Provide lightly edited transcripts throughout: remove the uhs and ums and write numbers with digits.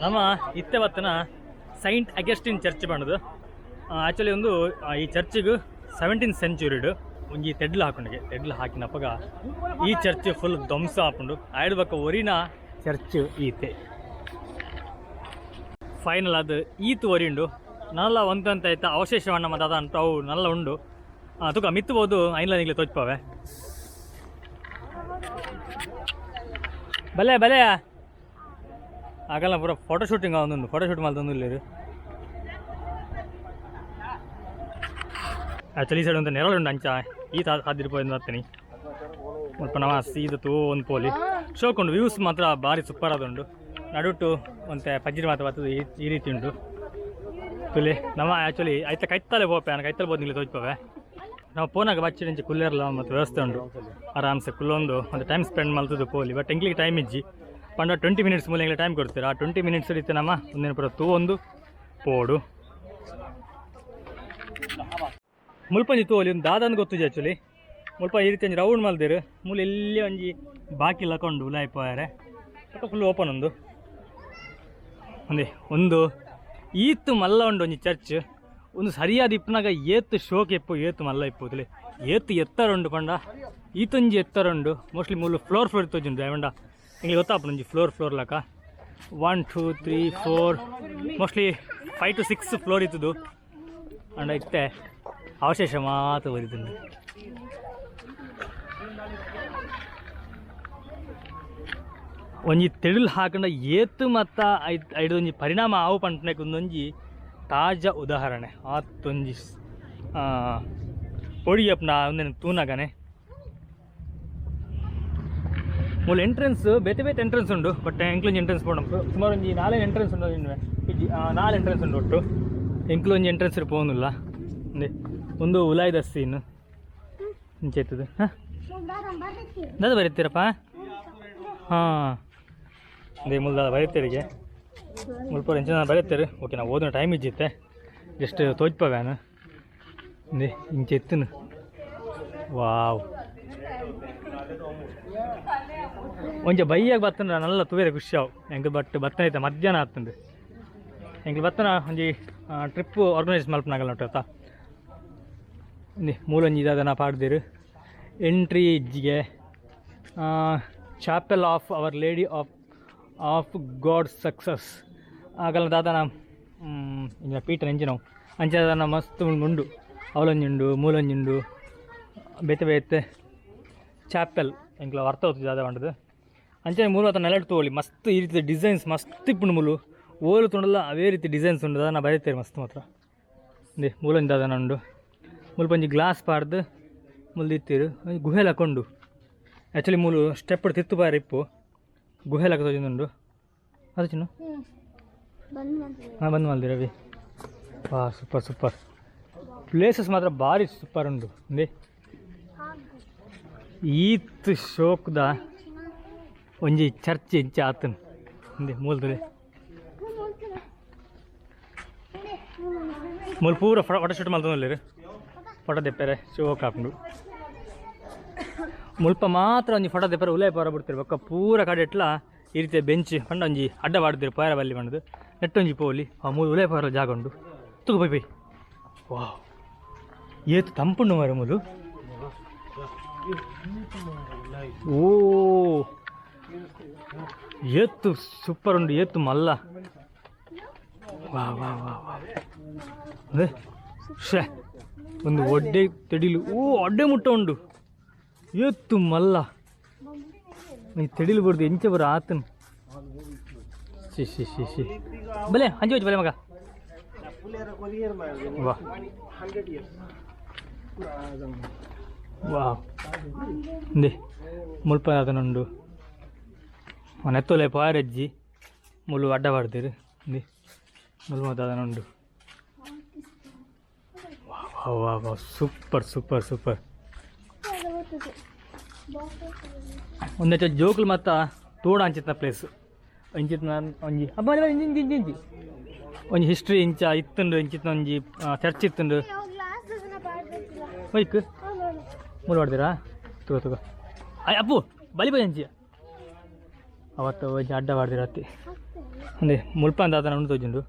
ನಮ್ಮ ಇತ್ತೆ ಬತ್ತನ Saint Augustine church ಪಂಡದು. Actually ಒಂದು ಈ ಚರ್ಚಿಗೆ 17th ಸೆಂಚುರಿಡ್ ಒಂಜಿ ತೆಡ್ಲು ಹಾಕೊಂಡಿಗೆ ತೆಡ್ಲು ಹಾಕಿನಪ್ಪಗ ಈ ಚರ್ಚ್ ಫುಲ್ ಧ್ವಂಸ ಆಪುಂಡು. ಆಯ್ಡ್ ಬೊಕ್ಕ ಒರಿನ ಚರ್ಚ್ ಈತೆ. ಫೈನಲ್ ಅದು ಈತ್ ಒರಿಂಡು. ನಲ್ಲ ಒಂತಂತ ಐತ ಅವಶೇಷವನ್ನ ಮತ್ತ ಅಂತ ಅವು ನಲ್ಲ ಉಂಡು. ತುಕ ಮಿತ್ತು ಬೋದು ಐನ್ಲ ನಿಗ್ಲೆ ತೋಚ್ಪವೆ. ಬಲೆ ಬಲೆ ಆಗಲ್ಲ, ಪೂರ ಫೋಟೋ ಶೂಟಿಂಗ್ ಒಂದುಂಡು. ಫೋಟೋ ಶೂಟ್ ಮಲ್ತೊಂದು. ಆ್ಯಕ್ಚುಲಿ ಈ ಸೈಡ್ ಒಂದು ನೆರಳು ಉಂಡು. ಅಂಚ ಈ ಸಾದಿರ್ಪೋದು ಬರ್ತೀನಿ. ಮುಲ್ಪ ನಮ ಸೀದ ತೂ ಒಂದು ಪೋಲಿ ಶೋಕ್ ಉಂಡು. ವ್ಯೂಸ್ ಮಾತ್ರ ಭಾರಿ ಸೂಪರ್ ಆದುಂಡು. ನಡುಟು ಒಂತೆ ಪಜ್ಜಿರಿ ಮಾತ್ರ ಬರ್ತದೆ. ಈ ಈ ರೀತಿ ಉಂಟು ತುಲಿ. ನಮ್ಮ ಆ್ಯಕ್ಚುಲಿ ಐತ ಕೈತಲೆ ಪೋಪೆ, ನಾನು ಕೈತಲೆ ಬೋದು ನಿಲ್ಲಿ ತೋಚ್ಪವೆ. ನಾವು ಪೋನಾಗ ಬಚ್ಚಿಡಿಂಚಿ ಕುಲ್ಲೇರ್ಲ ಮತ್ತು ವ್ಯವಸ್ಥೆ ಉಂಟು. ಆರಾಮ್ಸೆ ಕುಲ್ಲೊಂದು ಒಂದು ಟೈಮ್ ಸ್ಪೆಂಡ್ ಮಲ್ತದ್ದು ಪೋಲಿ. ಬಟ್ ಎಂಕ್ಲಿಗೆ ಟೈಮ್ ಇಜ್ಜಿ ಪಂಡ 20 ಮಿನಿಟ್ಸ್ ಮೂಲ ಎಂಕ್ಲೆ ಟೈಮ್ ಕೊಡ್ತೀರಾ. ಆ 20 ಮಿನಿಟ್ಸ್ ಇತ್ತು ನಮ್ಮ ಒಂದಿನ ಪೂರ ತೂ ಒಂದು ಪೋಡು. ಮುಲ್ಪಂಜಿ ತೋಲಿ ಒಂದು ದಾದನ್ ಗೊತ್ತುಜಿ. ಆ್ಯಕ್ಚುಲಿ ಮುಲ್ಪ ಈ ರೀತಿ ಒಂಜಿ ರೌಂಡ್ ಮಲ್ದಿರು. ಮೂಲ ಎಲ್ಲಿ ಒಂಜಿ ಬಾಕಿ ಲಕೊಂಡು ಉಲಾಯಿ ಪೋಯರೆ ಫುಲ್ ಓಪನ್ ಉಂದು. ಒಂದೇ ಒಂದು ಈತ್ ಮಲ್ಲ ಉಂಡು ಒಂಜಿ ಚರ್ಚ್. ಒಂದು ಸರಿಯಾದ ಇಪ್ಪನಾಗ ಏತ್ ಶೋಕ್ ಇಪ್ಪು, ಏತ್ ಮಲ್ಲ ಇಪ್ಪು ತುಲೆ. ಏತ್ ಎತ್ತರ ಉಂಡು ಪಂಡ ಈತೊಂಜಿ ಎತ್ತರ ಉಂಡು. ಮೋಸ್ಟ್ಲಿ ಮೂಲು ಫ್ಲೋರ್ ಫ್ಲೋರ್ ತೋಜುಂಡು ಪಂಡ ನಿಮಗೆ ಗೊತ್ತಾಪುಂಡು. ಒಂಜಿ ಫ್ಲೋರ್ ಫ್ಲೋರ್ ಲಕ 1 2 3 4, ಮೋಸ್ಟ್ಲಿ 5 ಟು 6 ಫ್ಲೋರ್ ಇತ್ತದು. ಅಂಡ ಇತ್ತೆ ಅವಶೇಷ ಮಾತ್ರ ಬರಿತುಂಡು. ಒಂಜಿ ತೆಡಿಲ್ ಹಾಕಂಡ ಏತ್ ಮತ್ತ ಐಡ್ ಒಂಜಿ ಪರಿಣಾಮ ಆವು ಪನ್ಪುನೆಕ್ ಉಂದೊಂಜಿ ತಾಜಾ ಉದಾಹರಣೆ. ಆತೊಂಜಿ ಪೊಡಿ ಅಪ್ನ ಉಂದೆನ್ ತೂನಗನೆ. ಮೂಲು ಎಂಟ್ರೆನ್ಸ್ ಬೇತೆ ಬೇತೆ ಎಂಟ್ರೆನ್ಸ್ ಉಂಡು. ಬಟ್ ಎಂಕ್ಲೊಂಜಿ ಎಂಟ್ರೆನ್ಸ್ ಪೋಂಡ ಸುಮಾರು ಒಂಜಿ ನಾಲ್ಕು ಎಂಟ್ರೆನ್ಸ್ ಉಂಡು. ಇನ್ನುವೆ ಇಜ್ಜಿ, ನಾಲ್ ಎಂಟ್ರೆನ್ಸ್ ಉಂಡು ಒಟ್ಟು. ಎಂಕ್ಲೊಂಜಿ ಎಂಟ್ರೆನ್ಸ್ ಪೋನುಲ್ಲ. ಒಂದೇ ಒಂದು ಉಲಾಯ್ದ ಸೀನ್ ಇಂಚ ಇತ್ತದು. ಹಾಂ, ದಾದ ಬರೀತೀರಪ್ಪ? ಹಾಂ, ಅದೇ ಮುಲ್ದ ಬರೀತೀರಿಗೆ. ಮುಲ್ಪ ಎಂಚಿನ ಬರೀತೀರಿ? ಓಕೆ, ನಾವು ಓದಿನ ಟೈಮ್ ಇಜ್ಜಿತ್ತೆ. ಜಸ್ಟ್ ತೋಜ್ಪ ವ್ಯಾನ್. ಇಂದೆ ಇಂಚ ಎತ್ತುನು. ವಾವ್, ಒಂಜ ಬೈಯಾಗ ಬತ್ತಂದ್ರ ನಲ್ಲ ತುವೇರೆ ಖುಷಿ ಅವು ಎಂಕ್. ಬಟ್ ಬತ್ತನ ಐತೆ ಮಧ್ಯಾಹ್ನ ಆತುಂಡು. ಎಂಕ್ ಬತ್ತನ ಒಂಜಿ ಟ್ರಿಪ್ ಆರ್ಗನೈಸ್ ಮಲ್ಪನಾಗಲ್ಲ ಉಂಟು. ಇಂದೆ ಮೂಲೊಂಜಿ ದಾದನ ಪಾಡ್ದಿರು. Entry ಇಜ್ಜಿಗೆ. Chapel of our lady of of God success ಆಗಲ್ಲ. ದಾದನ ಇಂಜಿನ ಪೀಠ ಎಂಜಿನವು ಅಂಚ ದಾದನ ಮಸ್ತ್ ಉಂಡು. ಅವಲೊಂಜಿ ಉಂಡು, ಮೂಲೊಂಜಿ ಉಂಡು, ಬೇತೆ ಬೇತೆ ಚಾಪೆಲ್. ಎಂಕ್ಲ ಅರ್ಥ ಹೋಗ್ತದೆ ದಾದ ಪಂಡದು. ಅಂಚನೆ ಮೂಲು ಅತ್ತ ನೆಲಟ್ ತೋಳಿ ಮಸ್ತ್ ಈ ರೀತಿ ಡಿಸೈನ್ಸ್ ಮಸ್ತ್ ಇಪ್ಪುಂಡು. ಮೂಲು ಓಲು ತುಂಡಲ್ಲ ಅವೇ ರೀತಿ ಡಿಸೈನ್ಸ್ ಉಂಡು. ದಾದನ ಬರೀತೇವೆ ಮಸ್ತ್ ಮಾತ್ರ. ಇಂದೆ ಮೂಲೊಂಜಿ ದಾದನ ಉಂಡು. ಮುಲ್ಪ ಒಂಜಿ ಗ್ಲಾಸ್ ಪಾಡ್ದು ಮುಲ್ದಿತ್ತೀರು. ಒಂಜಿ ಗುಹೆ ಲಕೊಂಡು. ಆ್ಯಕ್ಚುಲಿ ಮೂಲು ಸ್ಟೆಪ್ ತಿತ್ತು ಬಾರಿ ಇಪ್ಪು. ಗುಹೆ ಲಕ ತೋಜೊಂದುಂಡು. ಅದು ಚಿನ್ನು. ಹಾಂ, ಬಂದ್ ಮಲ್ದಿ ರವಿ. ವಾ, ಸೂಪರ್ ಸೂಪರ್ ಪ್ಲೇಸಸ್ ಮಾತ್ರ ಭಾರಿ ಸೂಪರ್ ಉಂಡು. ಇಂದೆ ಈತ್ ಶೋಕ್ದ ಒಂಜಿ ಚರ್ಚ್ ಇಂಚ ಆತನ್. ಇಂದೆ ಮೂಲದಲ್ಲಿ ಮೂಲು ಪೂರ ಫೋಟೋ ಶೂಟ್ ಮಲ್ತೊಂದುಲ್ಲೆರ್. ಫೋಟೋ ದೆಪ್ಪೆರೆ ಶೋಕ್ ಆಪುಂಡು. ಮುಲ್ಪ ಮಾತ್ರ ಒಂಜಿ ಫೋಟೋ ದೆಪ್ಪರೆ ಉಲೈ ಪೋರ ಬಿಡ್ತಿರು. ಬೊಕ್ಕ ಪೂರ ಕಡೆ ಎಟ್ಲ ಈ ರೀತಿಯ ಬೆಂಚ್ ಪಂಡ ಒಂಜಿ ಅಡ್ಡ ಪಾಡ್ದಿರು, ಪೋಯರ ಬಲ್ಲಿ ಪಂಡದು. ನೆಟ್ಟೊಂಜಿ ಪೋಲಿ. ಆ ಮೂಲು ಉಲೈ ಪೋರ ಜಾಗ ಉಂಡು. ತೂಕ ಬೈ ಬೈ. ವಾವ್, ಏತ್ ತಂಪುಂಡು ಮಾರ್ರೆ ಮೂಲು. ಓ, ಏತ್ ಸೂಪರ್ ಉಂಡು, ಏತ್ ಮಲ್ಲ. ವಾ ವಾ ವಾ ವಾ. ಅದೇ ಶೇ, ಒಂದು ಒಡ್ಡೆ ತೆಡಿಲು. ಓ, ಅಡ್ಡೆ ಮುಟ್ಟ ಉಂಡು. ಏತ್ತು ಮಲ್ಲ ಈ ತೆಡಿಲು ಬಡ್ದು ಎಂಚ ಬರ ಆತನ್. She she she she. ಬಲೆ ಅಂಚೆ ಹೋಯ್ತು, ಬಲೆ ಮಗ. ವಾ ವಾ, ಇಂದೆ ಮುಲ್ಪ ಉಂಡು. ನೆತ್ತೊಲೆ ಪಾರಜ್ಜಿ ಮುಲು ಅಡ್ಡ ಪಾಡ್ದಿರು. ಇಂದೆ ಮುಲು ಮಾತ ಉಂಡು. ವಾ ವಾ ವಾ, ಸೂಪರ್ ಸೂಪರ್ ಸೂಪರ್. ಒಂದೆಚ್ಚ ಜೋಕುಲು ಮತ್ತ ತೋಡ ಅಂಚಿತ್ತಿನ ಪ್ಲೇಸ್ ಇಂಚಿತ್ತಿನ ಒಂಜಿ ಅಬ್ಬ ಇಂಚಿ ಇಂಚಿ ಇಂಚಿ ಇಂಚಿ ಒಂಜಿ ಹಿಸ್ಟ್ರಿ ಇಂಚ ಇತ್ತುಂಡು. ಇಂಚಿತ್ತಿನ ಒಂಜಿ ಚರ್ಚ್ ಇತ್ತುಂಡು. ಬೈಕ್ ಮೂರು ಮಾಡ್ತೀರಾ? ತಗೋ ತಗೋ. ಅಯ್ಯ ಅಪ್ಪು, ಬಲಿ ಬೈ ಅಂಚಿ. ಅವತ್ತು ಒಂಜಿ ಅಡ್ಡ ಮಾಡ್ದಿರ ಅತ್ತಿ. ಅಂದೆ ಮುಲ್ಪ ದಾದನ ಉಂಡು ತೋಜುಂಡು.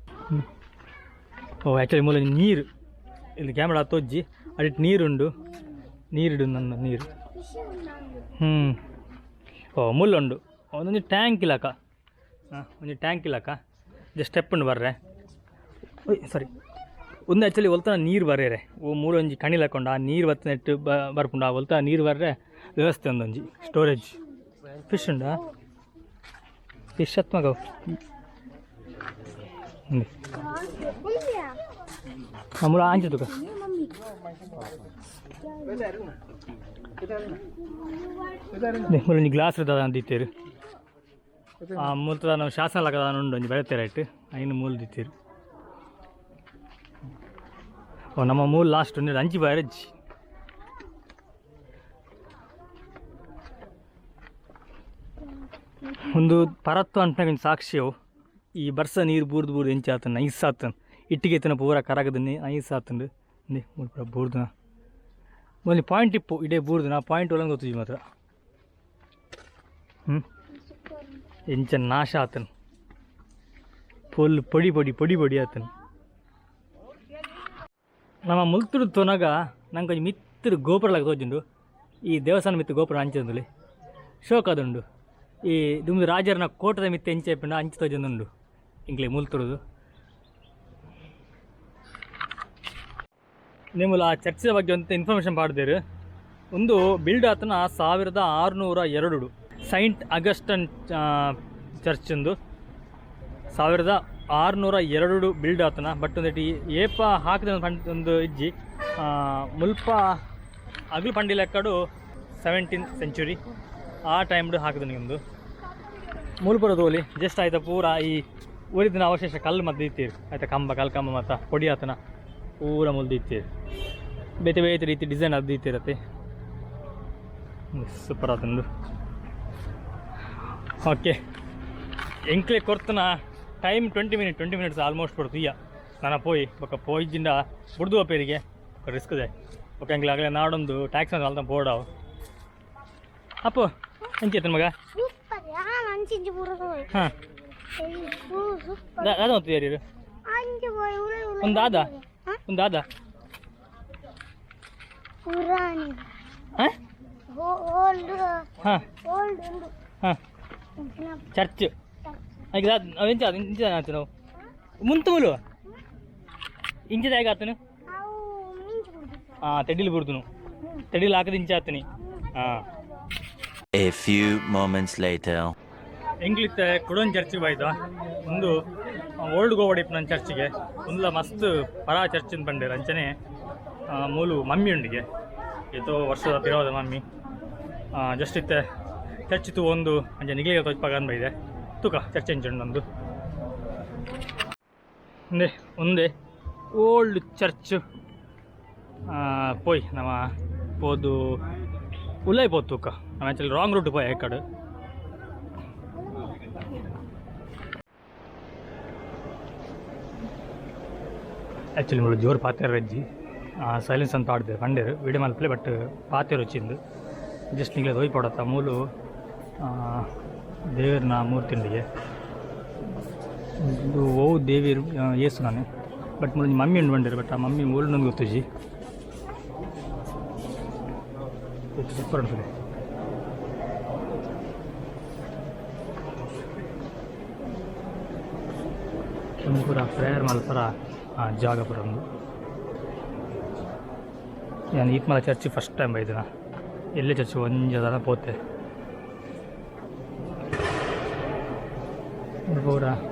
ಓ ಆ್ಯಕ್ಚುಲಿ ಮೂಲ ನೀರು ಇಲ್ಲಿ ಕ್ಯಾಮ್ರಾ ತೋಜ್ಜಿ ಅಡಿಟ್ ನೀರುಂಡು ನೀರಿಡು ನನ್ನ ನೀರು. ಹ್ಞೂ ಓ ಮುಲ್ಲುಂಡು ಒಂದೊಂದು ಟ್ಯಾಂಕ್ ಇಲ್ಲಕ್ಕ. ಹಾಂ ಒಂಜಿ ಟ್ಯಾಂಕ್ ಇಲ್ಲಕ್ಕ ಜಸ್ಟ್ ಸ್ಟೆಪ್ ಉಂಡು ಬರ್ರೆ. ಓಯ್ ಸಾರಿ ಒಂದು ಆ್ಯಕ್ಚುಲಿ ಒಲ್ತನ ನೀರು ಬರ್ರೆ ಓ ಮೂಲೊಂಜಿ ಕಣಿಲ್ ಹಾಕೊಂಡು ಆ ನೀರು ಬತ್ತಿನೆಟ್ಟು ಬರ್ಪುಂಡು ಆ ಒಲ್ತನ ನೀರು ಬರ್ರೆ ವ್ಯವಸ್ಥೆ ಒಂದೊಂಜಿ ಸ್ಟೋರೇಜ್. ಫಿಶ್ ಉಂಡಾ? ಫಿಶ್ ಅತ್ ಮಗವು. ಮೂಲ ಆಂಚೆ ತುಕ. ಮೂಲೊಂಜಿ ಗ್ಲಾಸ್ ದಾದ ದೀತೆರ್. ಆ ಮೂಲ್ತ ನಾವು ಶಾಸನ ಲಕದ ಉಂಡು ಒಂಜಿ ಬರೆತೆರ್ ಐಟ್ ಐನ್ ಮೂಲು ದೀತೆರ್. ಓ ನಮ್ಮ ಮೂಲು ಲಾಸ್ಟ್ ಉಂಡು ಅಂಚಿ ಬಾರಜ್ಜಿ. ಒಂದು ಪರತ್ವ ಅನ್ಪುನ ಒಂಜಿ ಸಾಕ್ಷಿ ಅವು. ಈ ಬರ್ಸ ನೀರು ಬೂರ್ದು ಬೂರ್ದು ಎಂಚ ಆತಂಡ್ ನೈಸ್ ಆತಂಡ್ ಇಟ್ಟಿಗೆ ಇತ್ತಿನ ಪೂರ ಕರಗದ ನೈಸ್ ಆತಂಡ್. ಇಂದೆ ಮೂಲು ಪೂರ ಬೂರ್ದುನ ಒಂಜಿ ಪಾಯಿಂಟ್ ಇಪ್ಪು ಇಡೇ ಬೂರ್ದುನ ಪಾಯಿಂಟ್ ಒಳಗೆ ಗೊತ್ತುಜಿ ಮಾತ್ರ. ಹ್ಞೂ ಎಂಚ ನಾಶ ಆತನ್ ಫುಲ್ ಪೊಡಿ ಪೊಡಿ ಪೊಡಿ ಪೊಡಿ ಆತನ್. ನಮ್ಮ ಮುಲ್ತುಡು ತೊನಗ ನಂಗೆ ಒಂಜಿ ಮಿತ್ತುಡು ಗೋಪುರ ಲಾಗ ತೋಜುಂಡು. ಈ ದೇವಸ್ಥಾನ ಮಿತ್ತು ಗೋಪುರ ಅಂಚೆಂದುಲಿ ಶೋಕ ಅದುಂಡು. ಈ ದುಂಬು ರಾಜರನ ಕೋಟದ ಮಿತ್ತು ಎಂಚ ಇಪ್ಪುಂಡ ಅಂಚೆ ತೋಜೊಂದುಂಡು ಇಂಕ್ಲೆ ಮುಲ್ತುಡುದು. ನಿಮ್ಮಲ ಆ ಚರ್ಚಿದ ಬಗ್ಗೆ ಒಂತ ಇನ್ಫಾರ್ಮೇಷನ್ ಪಾಡ್ದೇರು. ಒಂದು ಬಿಲ್ಡ್ ಆತನ 1602 ಸೈಂಟ್ ಅಗಸ್ಟನ್ ಚರ್ಚ್ ಒಂದು 1602 ಬಿಲ್ಡ್ ಆತನ. ಬಟ್ ಒಂದೆಟ್ ಏಪ ಹಾಕಿದ ಒಂದು ಇಜ್ಜಿ. ಮುಲ್ಪ ಅಗಲು ಪಂಡಿ ಲೆಕ್ಕಡು 17th century ಆ ಟೈಮ್ಡು ಹಾಕಿದ ಒಂದು ಮುಲ್ಪುರ ತೋಲಿ ಜಸ್ಟ್ ಆಯ್ತಾ ಪೂರ ಈ ಊರಿದಿನ ಅವಶೇಷ ಕಲ್ಲು ಮದ್ದು ಇತ್ತೀರು ಆಯ್ತಾ ಕಂಬ ಕಲ್ ಕಂಬ ಮತ್ತ ಪೊಡಿ ಆತನ ಪೂರ ಮುಲ್ದು ಇತ್ತೀರು ಬೇತೆ ಬೇತೆ ರೀತಿ ಡಿಸೈನ್ ಅದು ಇತ್ತಿರತ್ತೆ. ಸೂಪರ್ ಆತಂದು. ಓಕೆ ಎಂಕ್ಲೆ ಕೊರ್ತನ ಟೈಮ್ 20 ಮಿನಿಟ್ 20 ಮಿನಿಟ್ಸ್ ಆಲ್ಮೋಸ್ಟ್ ಕೊಡ್ತು ಈಯ ನಾನು ಪೋಯಿ ಬೊಕ್ಕ ಪೋಯಿಜಿಂಡ ಬುಡ್ದು ಪೇರಿಗೆ ರಿಸ್ಕ್ ಇದೆ ಬೊಕ್ಕ ಎಂಕ್ಲೆ ಆಗಲೇ ನಾಡೊಂದು ಟ್ಯಾಕ್ಸ್ ಒಂದು ಅಲ್ತ ಬೋರ್ಡ್ ಅಪ್ಪು ಎಂಚ ಮಗ. ಸೂಪರ್ ಯಾನ್ ಅಂಚಿಂಚಿ ಪೂರ ಹಾಂ ಸೂಪರ್. ದಾದ ಮತ್ತು ಯಾರು ಅಂಚಿ ಪೋಯಿ ಉರ ಉರ. ಒಂದು ದಾದ ಒಂದು ದಾದ. ಪುರಾಣಿ. ಹಾಂ ಓಲ್ಡ್. ಹಾಂ ಓಲ್ಡ್ ಉಂಡು. ಹಾಂ ಚರ್ಚ್ ಈಗ ಎಂಚ ಇಂಚ ಆತು ನಾವು ಮುಂತು ಮುಲು ಇಂಚದ ಹೇಗೆ ಆತನು. ಅವು ಮಿಂಚು ಬಿಡ್ತು. ಹಾಂ ತೆಡಿಲ್ ಬಿಡ್ದುನು ತೆಡಿಲ್ ಹಾಕದ ಇಂಚ ಆತನಿ. ಹಾಂ. A few moments later. ಎಂಗ್ಲಿತ್ತೆ ಕುಡೊಂದು ಚರ್ಚಿಗೆ ಬಾಯ್ತ ಒಂದು ಓಲ್ಡ್ ಗೋವಾ ಇಪ್ಪು ನನ್ನ ಚರ್ಚಿಗೆ ಒಂದ್ಲ ಮಸ್ತ್ ಪರಾ ಚರ್ಚ್ ಬಂಡೇರು ಅಂಚನೆ ಮೂಲು ಮಮ್ಮಿ ಉಂಡಿಗೆ ಏತೋ ವರ್ಷದ ತಿರೋದ ಮಮ್ಮಿ ಜಸ್ಟ್ ಇತ್ತೆ ಚರ್ಚ್ ತು ಒಂದು ಅಂಚೆ ನಿಗಲಿಗೆ ತೋಜ್ಪಾಗ ಬೈದೆ ತೂಕ ಚರ್ಚ್ ಎಂಚುಂಡು ನಂದು ಒಂದೇ ಒಂದೇ ಓಲ್ಡ್ ಚರ್ಚ್ ಪೋಯ್ ನಮ್ಮ ಪೋದು ಉಲ್ಲೈ ಪೋದು ತೂಕ ನಮ್ಮ ಆ್ಯಕ್ಚುಲಿ ರಾಂಗ್ ರೂಟ್ ಪೋಯ್ ಕಡೆ. ಆ್ಯಕ್ಚುಲಿ ಮುಳು ಜೋರು ಪಾತೆರ ರಜ್ಜಿ ಸೈಲೆನ್ಸ್ ಅಂತ ಆಡಿದೆ ಪಂಡೇರು ವಿಡಿಯೋ ಮಲ್ಪಲೆ ಬಟ್ ಪಾತೆರ್ వచ్చిಂದು ಜಸ್ಟ್ ನಿಗ್ಲೆ ಹೋಯ್ ಪಡತ್ತ ಮೂಲು ದೇವರನ ಮೂರ್ತಿಂಡಿಗೆ ಇದು ಓ ದೇವಿರು ಏಸು ನಾನು ಬಟ್ ಮೂಲು ಮಮ್ಮಿ ಉಂಡು ಬಂದಿರು ಬಟ್ ಆ ಮಮ್ಮಿ ಮೂಲು ನಂಗೆ ಗೊತ್ತುಜಿ ಸೂಪರ್ ಉಂಟು. ಒಂದು ಪೂರ ಪ್ರೇಯರ್ ಮಲ್ಪರ ಜಾಗ ಪೂರ ಒಂದು ಯಾನ್ ಈತ್ಮಲ ಚರ್ಚ್ ಫಸ್ಟ್ ಟೈಮ್ ಬೈದಿನ ಎಲ್ಲೇ ಚರ್ಚ್ ಒಂಜಿ ಪೋತೆ ಪೂರ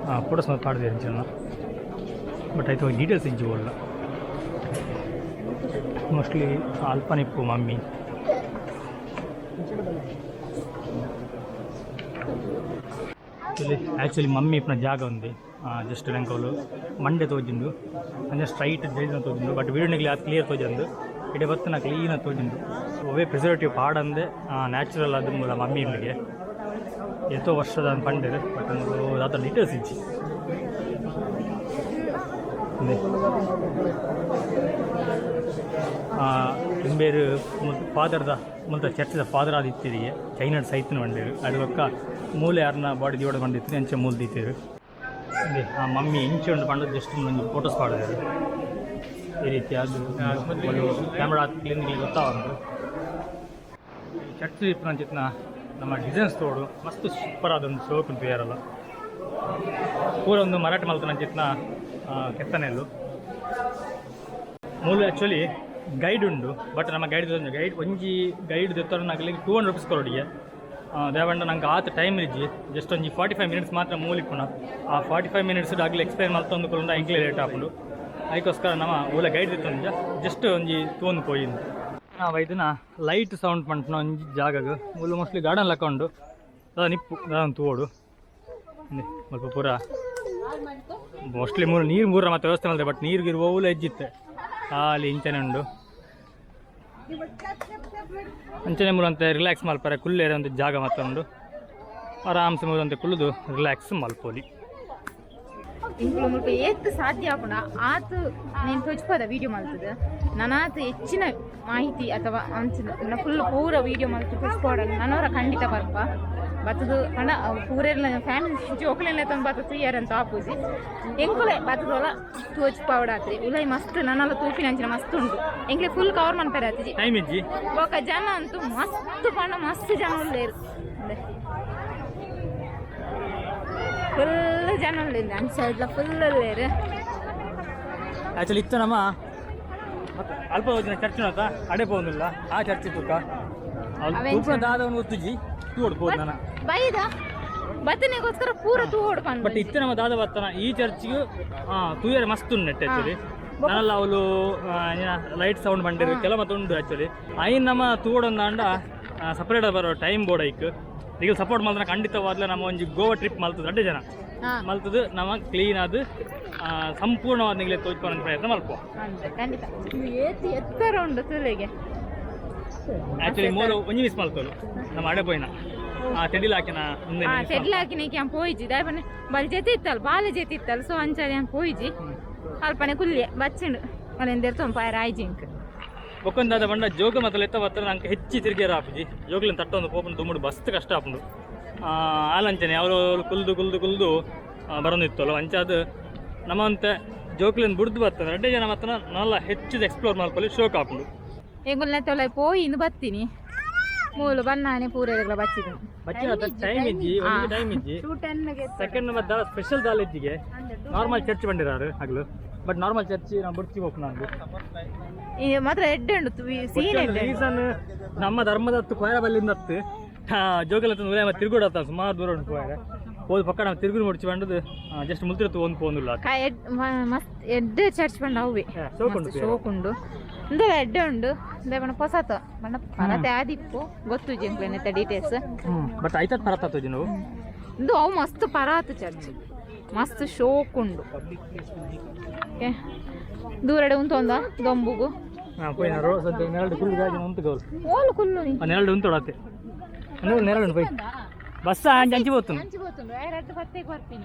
ಫೋಟೋಸ್ ಮಾತ್ರ ಪಾಡ್ದೆರ್ ಇಂಚಿನ ಬಟ್ ಐತ ಡೀಟೇಲ್ಸ್ ಇಜ್ಜಿ ಓಲ್ಲ ಮೋಸ್ಟ್ಲಿ ಅಲ್ಪನಿಪ್ಪು ಮಮ್ಮಿ. ಆ್ಯಕ್ಚುಲಿ ಆ್ಯಕ್ಚುಲಿ ಮಮ್ಮಿ ಇಪ್ಪುನ ಜಾಗ ఉంది ಜಸ್ಟ್ ಎಂಕುಲು ಮಂಡೆ ತೋಜುಂಡು ಅಂಚ ಸ್ಟ್ರೈಟ್ ಜೈದಿನ ತೋಜುಂಡು ಬಟ್ ವೀಡಿಯೋನಿಗ್ಲಿ ಆತ್ ಕ್ಲಿಯರ್ ತೋಜಂದು ಇಡೆ ಬತ್ತಿನ ಕ್ಲೀನ್ ತೋಜುಂಡು ಒವೇ ಪ್ರಿಸರ್ವೇಟಿವ್ ಪಾಡಂದೆ ನ್ಯಾಚುರಲ್ ಅದು ಮೂಲ ಮಮ್ಮಿ ಇಲ್ಲಿಗೆ ಏತೋ ವರ್ಷದ ಪಂಡೆರ್ ಬಟ್ ಮೂಲು ದಾತ ಡೀಟೇಲ್ಸ್ ಇಜ್ಜಿ. ಇಂಬೇರು ಫಾದರ್ದ ಮುಲ್ತ ಚರ್ಚ್ದ ಫಾದರ್ ಆದಿತ್ತಿರಿಗೆ ಚೈನಾಡ್ ಸೈತನ ಬಂಡೇರು ಅದು ಬೊಕ್ಕ ಮೂಲೆ ಯಾರನ್ನ ಬಾಡಿ ದಿವಡ ಬಂದಿತ್ತು ಅಂಚೆ ಮೂಲ ದೀತೇರು. ಇಂದೆ ಆ ಮಮ್ಮಿ ಇಂಚೆ ಉಂಡು ಪಂಡ ಜಸ್ಟ್ ಒಂಜಿ ಫೋಟೋಸ್ ಪಾಡಿದೆರ್. ಈ ರೀತಿ ಅದು ಕ್ಯಾಮ್ರಾ ಕ್ಲೀನ್ ಗೊತ್ತಾವಂದು. ಈ ಚರ್ಚ್ ಇಪ್ಪುನಂಚಿತ್ತಿನ ನಮ್ಮ ಡಿಸೈನ್ಸ್ ತೋಡು, ಮಸ್ತ್ ಸೂಪರ್ ಆದ ಒಂದು ಶೋಕ್ ಉಂಟು. ಯಾರಲ್ಲ ಪೂರ ಒಂದು ಮರಾಠಿ ಮಲ್ತನಂಚಿತ್ತಿನ ಕೆತ್ತನೆಲ್ಲು. ಮೂಲು ಆ್ಯಕ್ಚುಲಿ ಗೈಡ್ ಉಂಡು, ಬಟ್ ನಮ್ಮ ಗೈಡ್ ಗೈಡ್ ಒಂಜಿ ಗೈಡ್ ದೆತ್ತೊಡನಾಗಲಿ ₹200 ಕೊರೊಡಿಗೆ. ದೇವಂಡ ನಂಗೆ ಆತ ಟೈಮ್ ಇಜ್ಜಿ. ಜಸ್ಟ್ ಒಂಜಿ 45 ಮಿನಿಟ್ಸ್ ಮಾತ್ರ ಮೂಲಿಪ್ಪುನ. ಆ 45 ಮಿನಿಟ್ಸ್ ಆಗಲಿ ಎಕ್ಸ್ಪ್ಲೈನ್ ಮಲ್ತೊಂದು ಕುಲ್ಲುಂಡ ಎಂಕ್ಲೆ ಲೇಟ್ ಆಪುಂಡು. ಅದಕ್ಕೋಸ್ಕರ ನಮ್ಮ ಓಲ ಗೈಡ್ ದೆತ್ತೊಂಜ ಜಸ್ಟ್ ಒಂಜಿ ತೂವೊಂದು ಪೋಯಿಂದು. ನಾವು ಇದನ್ನ ಲೈಟ್ ಸೌಂಡ್ ಪಂಪುನ ಒಂಜಿ ಜಾಗಗ್. ಮೂಲು ಮೋಸ್ಟ್ಲಿ ಗಾರ್ಡನ್ ಲೆಕ್ಕ ಉಂಡು. ದಾದ ನಿಪ್ಪು ದಾದ ತೂವೊಡು. ಇಂದೆ ಮುಲ್ಪ ಪೂರ ಮೋಸ್ಟ್ಲಿ ಮೂಲು ನೀರು ಮೂರ ಮತ್ತೆ ವ್ಯವಸ್ಥೆ ಮಲ್ತೆ, ಬಟ್ ನೀರು ಗಿರು ಓವುಲ ಎಜ್ಜಿತ್ತೆ, ಖಾಲಿ ಇಂಚನೆ ಉಂಡು. ಅಂಚನೆ ಮೂಲಂತೆ ರಿಲ್ಯಾಕ್ಸ್ ಮಲ್ಪರೆ ಕುಲ್ಲೇರೆ ಒಂದು ಜಾಗ ಮಾತ್ರ ಉಂಡು. ಆರಾಮ್ಸೆ ಮೂಲಂತೆ ಕುಲ್ಲುದು ರಿಲ್ಯಾಕ್ಸ್ ಮಲ್ಪೊಲಿ. ಇಂಕುಲು ಮುಲ್ಪ ಏತ್ ಸಾಧ್ಯ ಆಪುಂಡ ಆತ್ ನೇನ್ ತೋಜ್ಪದ ವೀಡಿಯೋ ಮಲ್ತದ. ನನಾತ್ ಹೆಚ್ಚಿನ ಮಾಹಿತಿ ಅಥವಾ ಅಂಚಿನ ಫುಲ್ ಪೂರ ವೀಡಿಯೋ ಮಲ್ತು ತೋಜ್ಪೋಡ ನನವರ ಖಂಡಿತ ಬರ್ಪ ಬತ್ತದು. ಪಂಡ ಪೂರೆಲ್ಲ ಫ್ಯಾಮಿಲಿ ಜೋಕುಲೆಲ್ಲ ತಂದು ಬತ್ತ ತೂಯರಂತ ಆಪುಜಿ. ಎಂಕುಲೆ ಬತ್ತದೊಲ ತೋಜ್ಪಾವಡಾತ್ರಿ. ಉಲೈ ಮಸ್ತ್ ನನಲ ತೂಪಿನ ಅಂಚಿನ ಮಸ್ತ್ ಉಂಡು. ಎಂಕ್ಲೆ ಫುಲ್ ಕವರ್ ಮನ್ಪೆರೆ ಆತಿಜಿ. ಟೈಮ್ ಇಜ್ಜಿ. ಬೊಕ ಜನ ಅಂತೂ ಮಸ್ತ್ ಪಂಡ ಮಸ್ತ್ ಜನ ಉಲ್ಲೇರು. ಫುಲ್ ಜನ ಉಲ್ಲೇರು, ಅಂಚ ಸೈಡ್ಲ ಫುಲ್ ಉಲ್ಲೇರು. ಆ್ಯಕ್ಚುಲಿ ಇತ್ತು ನಮ್ಮ ಮತ್ತೆ ಅಲ್ಪ ಹೋದಿನ ಚರ್ಚ್ ಉಂಟಾ, ಅಡೆ ಪೋವೊಂದುಲ್ಲ ಆ ಚರ್ಚ್ ತೂಕ. ಅವೆಂಚ? ತೂಪುನ ದಾದ ಗೊತ್ತುಜಿ, ತೂವೊಡು ಪೋದು ನನ. ಬೈದ ಬತ್ತನೆಗೋಸ್ಕರ ಪೂರ ತೂ ಹೊಡ್ಕೊಂಡು. ಬಟ್ ಇತ್ತೆ ನಮ್ಮ ದಾದ ಬತ್ತನ ಈ ಚರ್ಚ್ಗೆ ತೂಯರೆ ಮಸ್ತ್ ಉಂಟು ಆ್ಯಕ್ಚುಲಿ. ನನಲ್ಲ ಅವಳು ಲೈಟ್ ಸೌಂಡ್ ಬಂಡಿರು ಕೆಲ ಮತ್ತೆ ಉಂಟು. ಆ್ಯಕ್ಚುಲಿ ಐನ್ ನಮ್ಮ ತೂವೊಡೊಂದಾಂಡ ಸಪರೇಟ್ ಬರೋ ಟೈಮ್ ಬೋರ್ಡ್ ಐಕ್. ಈಗ ಸಪೋರ್ಟ್ ಮಲ್ತನ ಖಂಡಿತವಾದ್ಲೆ ನಮ್ಮ ಒಂಜಿ ಗೋವಾ ಟ್ರಿಪ್ ಮಲ್ತದ ಅಡ್ಡೆ ಜನ ಮಲ್ತದು ನಮ್ಮ ಕ್ಲೀನ್ ಆದ್ ಸಂಪೂರ್ಣವಾದ ನಿಗ್ಲೆ ತೋಜ್ಕೊಳೋ ಪ್ರಯತ್ನ ಮಲ್ಪ. ಅಂತೆ ಖಂಡಿತ. ಇದು ಏತ್ ಎತ್ತರ ಉಂಡು ತುಲೆಗೆ. ಆ್ಯಕ್ಚುಲಿ ಮೂರು ಒಂಜಿ ಮಿಸ್ ಮಲ್ತೋಲು ನಮ್ಮ ಅಡೆ ಪೋಯಿನ ಆ ತೆಡಿಲ್ ಹಾಕಿನ. ಮುಂದೆ ತೆಡ್ಲ ಹಾಕಿನಕ್ಕೆ ಯಾನ್ ಪೋಯಿಜಿ. ದಾಯೆ ಪಂಡ ಬಲ್ ಜೊತೆ ಇತ್ತಲ್ಲ, ಬಾಲ ಜೊತೆ ಇತ್ತಲ್ಲ. ಸೊ ಅಂಚಾದ ಯಾನ್ ಪೋಯಿಜಿ. ಅಲ್ಪನೆ ಕುಲ್ಲೆ ಬಚ್ಚಿಂಡು ಅಲ್ಲಿಂದ ಪಾಯರ ಆಯ್ಜಿಂಕ್. ಬೊಕ್ಕೊಂದಾದ ಬಂಡ ಜೋಗ ಮತ್ತು ಲೆತ್ತ ಬತ್ತರ ನಂಗೆ ಹೆಚ್ಚಿ ತಿರುಗೇರ ಆಪುಜಿ. ಜೋಗ್ಲಿನ ತಟ್ಟೊಂದು ಪೋಪುಂಡು ದುಮ್ಮುಡು ಬಸ್ತ್ ಕಷ್ಟ ಆಪುಂಡು. ಆಲಂಚನೆ ಅವರು ಕುಲ್ದು ಕುಲ್ದು ಕುಲ್ದು ಬರೋದಿತ್ತಲ್ಲ. ಅಂಚಾದ ನಮ್ಮಂತೆ ಜೋಕ್ಲಿನ ಬುಡ್ದು ಬರ್ತದೆ ರಡ್ಡೆ ಜನ ಮಾತ್ರ ನಲ್ಲ ಹೆಚ್ಚಿದ ಎಕ್ಸ್ಪ್ಲೋರ್ ಮಲ್ಪಲ್ಲಿ ಶೋಕ್ ಆಪುಂಡು. ಎಂಗುಲ್ನ ತೊಲೆ ಪೋಯಿ ಇಂದು ಬತ್ತೀನಿ. ಮೂಲು ಬನ್ನಾನೆ ಪೂರೆಗಳ ಬಚ್ಚಿದ್ದು. ಬಚ್ಚಿನ ಟೈಮ್ ಇಜ್ಜಿ, ಒಂದು ಟೈಮ್ ಇಜ್ಜಿ. ಸೆಕೆಂಡ್ ನಂಬರ್ ದಾಲ ಸ್ಪೆಷಲ್ ದಾಲ ಇಜ್ಜಿಗೆ. ನಾರ್ಮಲ್ ಚರ್ಚ್ ಬಂದಿರಾರು ಹಗಲು, ಬಟ್ ನಾರ್ಮಲ್ ಚರ್ಚ್ ನಾವು ಬುಡ್ತಿ ಹೋಗ್ತು ನಾನು. ಈ ಮಾತ್ರ ಎಡ್ಡೆ ಉಂಡು ಸೀನ್ ಎಡ್ಡೆ. ರೀಸನ್ ನಮ್ಮ ಧರ್ಮದತ್ತು ಕೊಯರ ಬಲ್ಲಿಂದತ್ತು ಜೋಗಲ ಮತ್ತೆ ತಿರುಗೋಡತ್ತ ಸುಮಾರು ದೂರ ಉಂಟು. ಕೊಯರ ಹೋದ್ ಪಕ್ಕ ನಾವು ತಿರುಗಿ ಮುಡ್ಚಿ ಬಂಡದು ಜಸ್ಟ್ ಮುಲ್ತಿರತ್ತು ಒಂದು ಪೋಂದುಲ್ಲ. ಮಸ್ತ್ ಎಡ್ಡೆ ಚರ್ಚ್ ಬಂಡ ಅವುವೆ. ಶೋಕ್ ಉಂಡು. ಶೋಕ್ ಉಂಡು ಇಂದೆಲ ಎಡ್ಡೆ ಉಂಡು. ಇಂದೆ ಪಂಡ ಪೊಸತ ಪಂಡ ಪರತೆ ಆದಿಪ್ಪು ಗೊತ್ತು ಜಿಂಕ್ಲೆನೆತ್ತ ಡೀಟೇಲ್ಸ್. ಬಟ್ ಐತತ್ ಪರತಾತು ನಾವು. ಇಂದು ಅವು ಮಸ್ತ್ ಪರಾತು ಚರ್ಚ್ ಮಸ್ತ್ ಶೋಕ್ ಉಂಡು. ಓಕೆ, ದೂರಡೆ ಉಂತೊಂದ ದೊಂಬುಗು. ಹಾಂ ಪೋಯಿ ರೋ ಸದ್ಯ ನೆರಳು ಕುಲ್ಲು ಗಾಜಿನ ಉಂಟು ಗೌಲ್. ಓಲು ಕುಲ್ಲು ನೀ? ಆ ನೆರಳು ಉಂಟು ಅತ್ತೆ, ನೆರಳು ಉಂಟು ಪೋಯಿ. ಬಸ್ ಅಂಚಿ ಅಂಚಿ ಪೋತು. ಅಂಚಿ ಪೋತುಂಡು ರಡ್ಡು ಪತ್ತೆಗೆ ಬರ್ತೀನಿ.